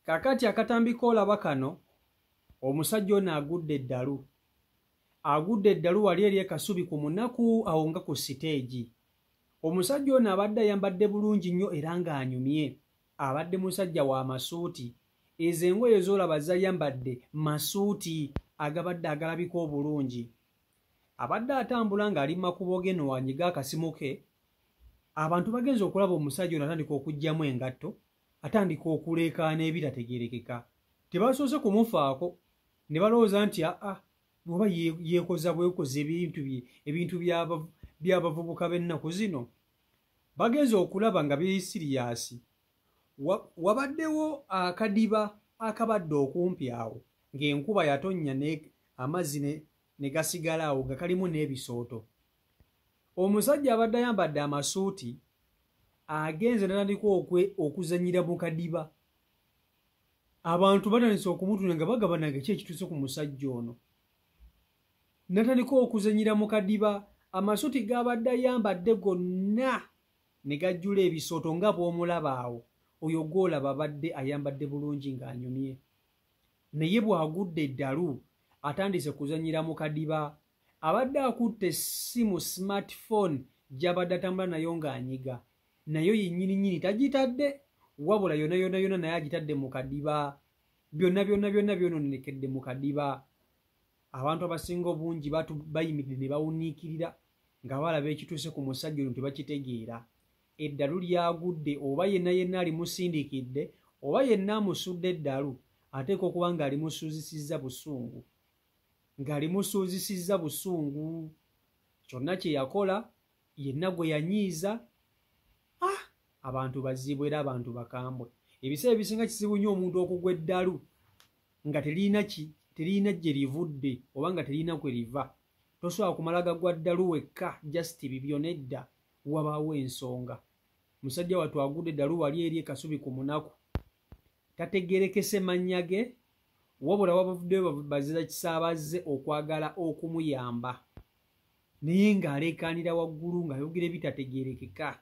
Kaakati akatambi k'olaba kano, omusajja ono agudde eddalu. Agudde eddalu wali eri e Kasubi ku munaku awo nga ku siteegi. Omusajja ono abadde ayambadde bulungi nnyo era ng'anyumye. Abadde musajja wa masuuti. Ezo engoye z'olaba z'ayambadde masuuti agabadde agalabika obulungi. Abadde atambula ng'ali mu makubo ge eno anyiga akasimu ke. Abantu bagenze okulaba omusajja ono atandika okuggyamu engatto, atandika okuleekaana ebitategeerekeka. Tebasoose kumufaako ne balowooza nti aa oba yeekoza bwekoza ebintu bye, ebintu by'abavubuka b'ennaku zino. Bagenze okulaba nga biri siriyaasi. Wabaddewo akadiba akabadde okumpi awo ng'enkuba yatonnya amazzi ne gasigala awo nga kalimu n'ebisooto. Omusajja abadde ayambadde amasuuti agenze n'atandika okuzannyira mu kadiba. Abantu batandise okumutunula nga bagamba nange ki ekituuse ku musajja ono. N'atandika okuzannyira mu kadiba, amasuuti g'abadde ayambadde gonna ne gajjula ebisooto nga bw'omulaba awo. Oyo gw'olaba abadde ayambadde bulungi ng'anyumye. Naye bw'agudde eddalu atandise kuzannyira mu kadiba. Abadde akutte essimu smartphone gy'abadde atambula nayo ng'anyiga. Nayo yennyini nnyini tagitadde, wabula yonna yonna yonna naye agitadde mu kadiba. Byonna byonna byonna byonoonekedde mu kadiba. Abantu abasinga obungi bayimiridde ne bawuniikirira nga balaba ekituuse ku musajja ono tebakitegeera. Eddalu lyagudde oba yenna yenna alimusindikidde oba yenna amusudde eddalu ateekwa okuba ng'alimusuuzisizza busungu. Ng'alimusuuzisizza busungu. Kyonna kye yakola yenna gwe yanyiiza. Abantu bazibu era abantu bakambwe. Ebiseera ebisinga kizibu nnyo omuntu okugwa eddalu nga terina gye livudde oba nga terina kwe liva. Tosobola kumala gagwa ddalu wekka just bibyo nedda, wabaawo ensonga. Musajja wattu agudde eddalu wali eri e Kasubi ku munaku. Tategeerekese mannya ge, wabula wabavuddeyo bazira kisaabaze okwagala okumuyamba. Naye ng'aleekaanira waggulu ng'ayogera ebitategeerekeka.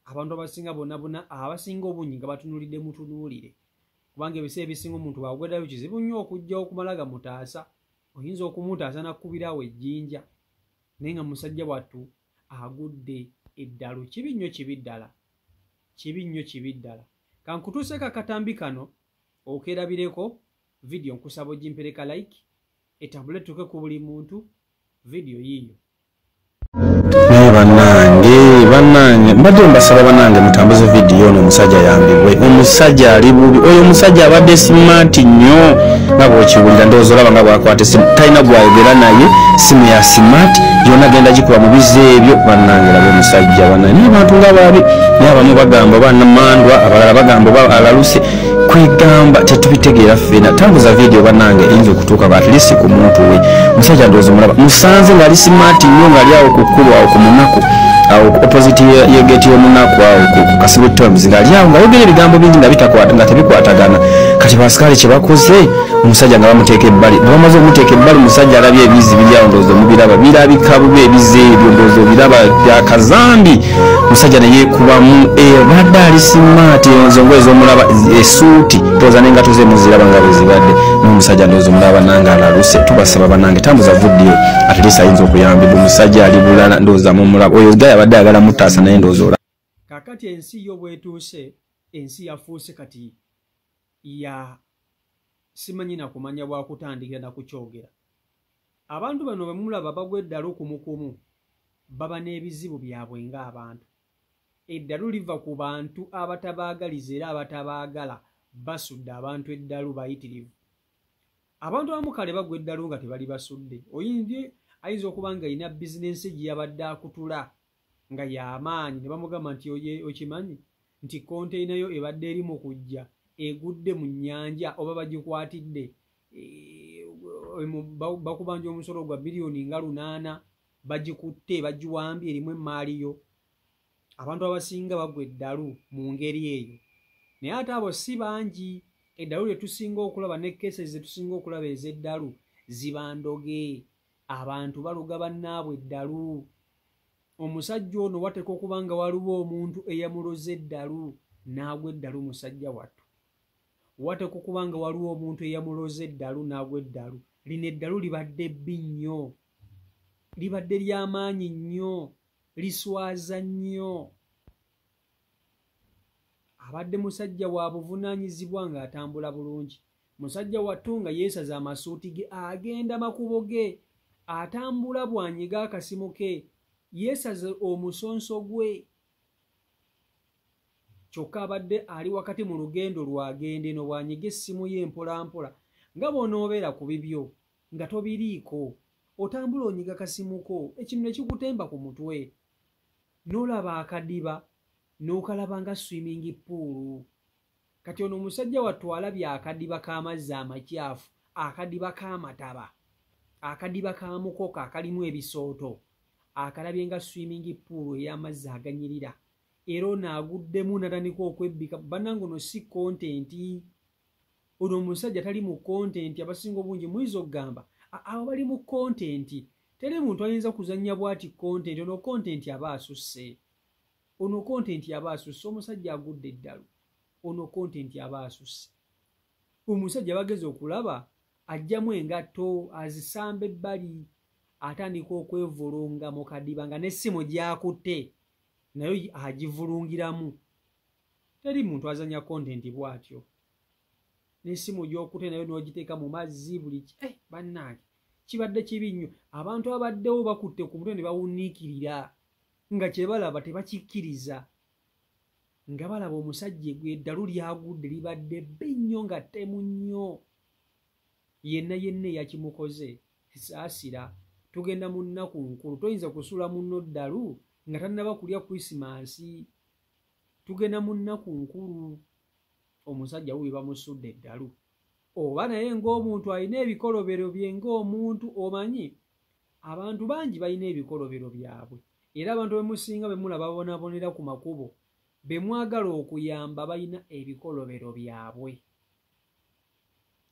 Abantu abasinga bonna bonna abasinga obungi nga batunuulidde mutunuulire. Kubanga ebiseera ebisinga omuntu bw'agwa eddalu kizibu nnyo okujja okumala gamutaasa. Oyinza okumutaasa n'akkubirawo ejjinja. Naye nga musajja wattu agudde eddalu. Kibi nnyo kibi ddala. Kibi nnyo kibi ddala. Kankutuuseeko akatambi kano okeerabireko. Vidiyo nkusaba ogimpereka like, etambule tutuuke ku buli muntu. Vidiyo yiiyo. Naye bannange, bannange, mbadde mbasaba bannange mutambuze vidiyo ono omusajja ayambibwe. Omusajja ali bubi, oyo omusajja abadde smart nnyo nga bw'okiwulira, ndowooza olaba nga bw'akwata essimu, talina gw'ayogera naye, simu ya smart yonna agenda gikuba mu bizzi ebyo. Bannange laba omusajja, bannange, naye abantu nga babi, naye abamu bagamba oba namandwa, abalala bagamba oba alaluse, kwegamba tetubitegeera ffena. Tambuza vidiyo bannange eyinza okutuuka at least ku muntu we. Omusajja ndowooza omulaba, musanze ng'ali smart nnyo ng'ali awo ku kkubo awo ku munaku, awo ku opposite ye gate y'omunaku awo ku Kasubi Tombs, ng'ali awo ng'ayogera ebigambo bingi nga bitakwata, nga tebikwatagana. Kati basikaali kye bakoze, omusajja nga bamuteeka ebbali. Bwe bamaze okumuteeka ebbali, omusajja alabye ebizzi biri awo, ndowooza mubiraba, birabika bubi ebizzi ebyo, ndowooza obiraba bya kazambi. Omusajja ne yeekubamu, abadde ali smart, ezo ngoye z'omulaba, essuuti, ndowooza n'engatto ze muziraba nga bwe zibadde. N'omusajja ndowooza omulaba nange alaluse. Tubasaba bannange tambuza vidiyo, at least ayinza okuyambibwa. Omusajja ali bulala, ndowooza mumulaba. Oyo guy abadde ayagala mutaasa naye ndowooza olaba. Kaakati ensi yo bw'etuuse, ensi yafuuse kati ya simanyi na kumanya bwakutandikira na kukyogera. Abantu bano bwe mulaba bagwa eddalu kumukumu, baba n'ebizibu byabwe ng'abantu. Eddalu liva ku bantu abatabaagaliza era abatabaagala, basudde abantu eddalu bayitirivu. Abantu abamu kale bagwa eddalu nga tebali basudde. Ayinza okuba ng'alina bizinensi gye yabadde akutula nga y'amaanyi, ne bamugamba nti okimanyi nti konteyina yo ebadde eri mu kujja egudde mu nnyanja oba bagikwatidde, bakubanja omusolo gwa biliyoni nga 8, bagikutte bagiwambye erimu emmaali yo. Abantu abasinga bagwa eddalu mu ngeri eyo. Naye ate abo si bangi. Eddalu lye tusinga okulaba ne cases ze tusinga okulaba ez'eddalu ziba ndoge. Abantu baloga bannaabwe eddalu. Omusajja ono wateekwa okuba nga waliwo omuntu eyamuloze eddalu n'agwa eddalu musajja wattu. Wateekwa okuba nga waliwo omuntu eyamuloze eddalu n'agwa eddalu. Lino eddalu libadde bbi nnyo, libadde ly'amaanyi nnyo, liswaza nnyo. Abadde musajja wa buvunaanyizibwa ng'atambula bulungi. Musajja wattu nga yeesaza amasuuti ge, agenda makubo ge, atambula bw'anyiga akasimu ke, yeesaze omusonso gwe. Kyokka abadde ali wakati mu lugendo lw'agenda eno bw'anyiga essimu ye mpolampola nga bw'onoobeera ku bibyo nga tobiriiko, otambula onyiga kasimu ko, ekintu ne kikutemba ku mutwe. N'olaba akadiba n'okalaba nga swimming pool. Kati ono omusajja wattu alabye akadiba k'amazzi amakyafu, akadiba k'amataba, akadiba ka mukoka akalimu ebisooto, akalabye nga swimming pool ey'amazzi aganyirira. Era ono aguddemu n'atandika okwebbika. Bannange ono si content. Ono omusajja tali mu content. Abasinga obungi muyinza okugamba abo bali mu content. Teri muntu ayinza kuzannya bw'ati content. Ono content aba asusse. Ono content aba asusse. Omusajja agudde eddalu. Ono content aba asusse. Omusajja bageze okulaba ajjamu engatto azisamba ebbali, atandika okwevulunga mu kadiba nga n'essimu gy'akutte nayo agivulungiramu. Teri muntu azannya content bw'atyo. N'essimu gy'okutte nayo n'ogiteeka mu mazzi buli ki. Bannange kibadde kibi nnyo. Abantu abaddewo bakutte ku mutwe ne bawuniikirira nga kye balaba tebakikkiriza, nga balaba omusajja eddalu ly'agudde libadde bbi nnyo nga ttemu nnyo. Yenna yenna eyakimukoze saasira. Tugenda mu nnaku nkulu, toyinza kusuula munno ddalu nga tannaba kulya Krisimansi. Tugenda mu nnaku nkulu, omusajja wuuyo bamusudde eddalu. Oba naye ng'omuntu alina ebikolobero bye ng'omuntu, omanyi abantu bangi balina ebikolobero byabwe. Era abantu be musinga be mulaba babonaabonera ku makubo, be mwagala okuyamba balina ebikolobero byabwe.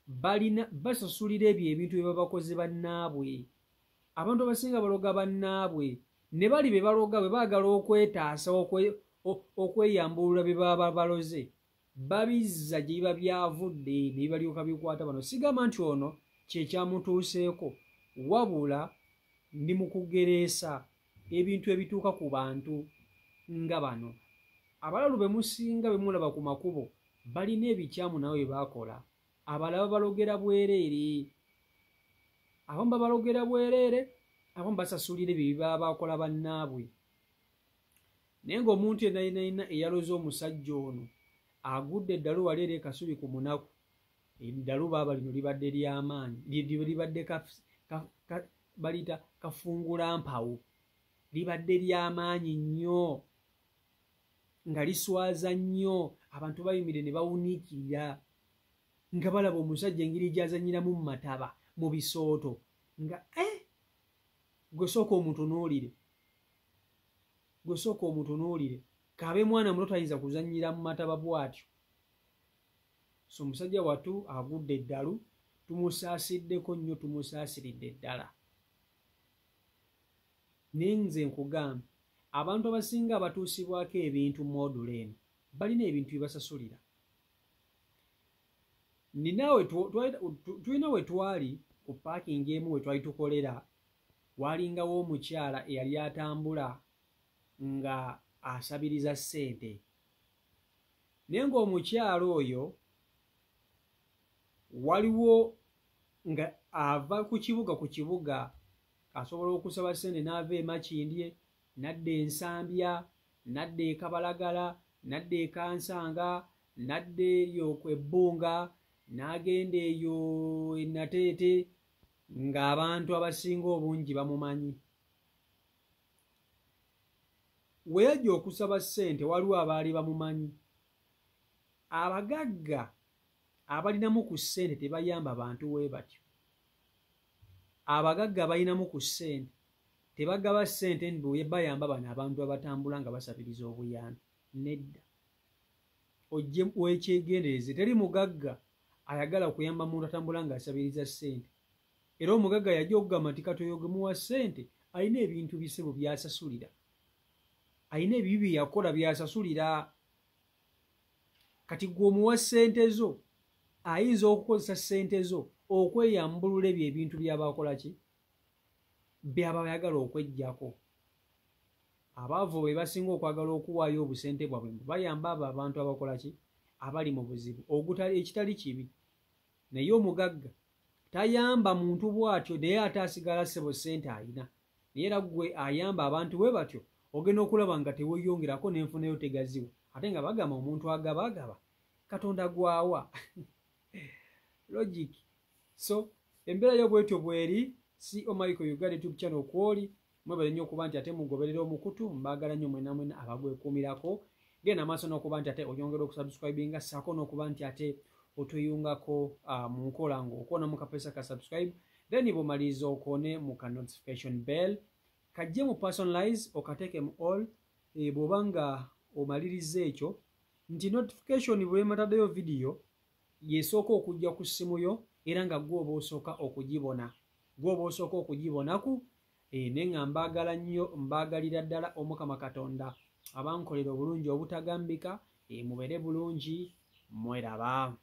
Balina basasulira ebyo ebintu bye babakoze bannaabwe. Abantu abasinga baloga bannaabwe, ne bali be baloga bwe baagala okwetaasa okweyambulula bye baba baloze, babizza gye biba byavudde ne bibalyoka bikwata bano. Sigamba nti ono kye kyamutuuseeko, wabula ndi mu kugereesa ebintu ebituuka ku bantu nga bano. Abalalu be musinga be mulaba ku makubo balina ebikyamu nabo bye baakola. Abalala babalogera bwereere, abamu babalogera bwereere, abamu basasulira ebyo bye baba bakola bannaabwe. Naye ng'omuntu yenna yenna yenna eyaloze omusajja ono agudde eddalu wali eri e Kasubi ku munaku, eddalu baaba lino libadde ly'amaanyi, libadde baliyita kafungulampawu, libadde ly'amaanyi nnyo nga liswaza nnyo. Abantu bayimiridde ne bawuniikirira nga balaba omusajja engeri gy'azannyiramu mu mataba, mu bisooto, nga gwe sooka omutunuulire, gwe sooka omutunuulire. K'abe mwana muto tayinza kuzannyira mu mataba bw'atyo. So omusajja wattu agudde eddalu, tumusaasiddeko nnyo, tumusaasiridde ddala. Naye nze nkugamba, abantu abasinga abatuusibwako ebintu modula eno balina ebintu bye basasulira. Ninawe tulina we twali ku paakingi emu we twali tukolera, walingawo omukyala eyali atambula nga asabiriza ssente. Naye ng'omukyala oyo waliwo nga ava ku kibuga asobola okusaba ssente n'ava e Makindye, n'adda e Nsambya, n'adda e Kabalagala, n'adda e Kansanga, n'adda eyo ku Ebbunga, n'agenda eyo e Nateete, ng'abantu abasinga obungi bamumanyi. We yajja okusaba ssente waliwo abaali bamumanyi. Abagagga abalinamu ku ssente tebayamba bantu we batyo. Abagagga abalinamu ku ssente tebagaba ssente mbu bayamba bano abantu abatambula nga basabiriza obuyambi. Nedda, ojje weekyegendereze. Teri mugagga ayagala kuyamba muntu atambula ng'asabiriza ssente. Era omugagga yajja okugamba nti kati oyo gwe muwa ssente alina ebintu bisebo by'asasulira, alina ebibi bye yakola by'asasulira. Kati ggwe omuwa ssente zo Ayinza okukozesa ssente zo okweyambulula ebyo ebintu by'abakola ki, byaba bayagala okweggyako. Abaavu be basinga okwagala okuwaayo obusente bwabwe, bayamba abo abantu abakola ki, abali mu buzibu, ekitali kibi. Naye omugagga tayamba muntu bw'atyo, naye ate asigala ssebo ssente ayina. Naye era ggwe ayamba abantu bwe batyo, ogenda okulaba nga teweeyongerako n'enfunayo tegaziwa. Ate nga bagamba omuntu agaba agaba, Katonda gwawa. Logic. So embeera yo bwetyo bweri. CO Michael Uganda YouTube channel kwoli, mwebale nnyo okuba nti ate mugoberera omukutu. Mbaagala nnyo mwena mwena abagwekuumirako. Genda maaso n'okuba nti ate oyongera okusubscribinga, ssaako n'okuba nti ate otweyungako mu nkola ng'okoona mu kapesa ka subscribe, then bw'omaliriza okoone mu ka notification bell, kajje mu personalize, okateeke mu all. Bw'oba nga omaliriza ekyo, nti notification bwemataddeyo vidiyo yesooka okujja ku ssimu yo, era nga gwe oba osooka okugibona, gwe oba osooka okugibonaku. Naye nga mbaagala nnyo, mbaagalira ddala. Omukama Katonda abankolera obulungi obutagambika. Mubeere bulungi, mweraba.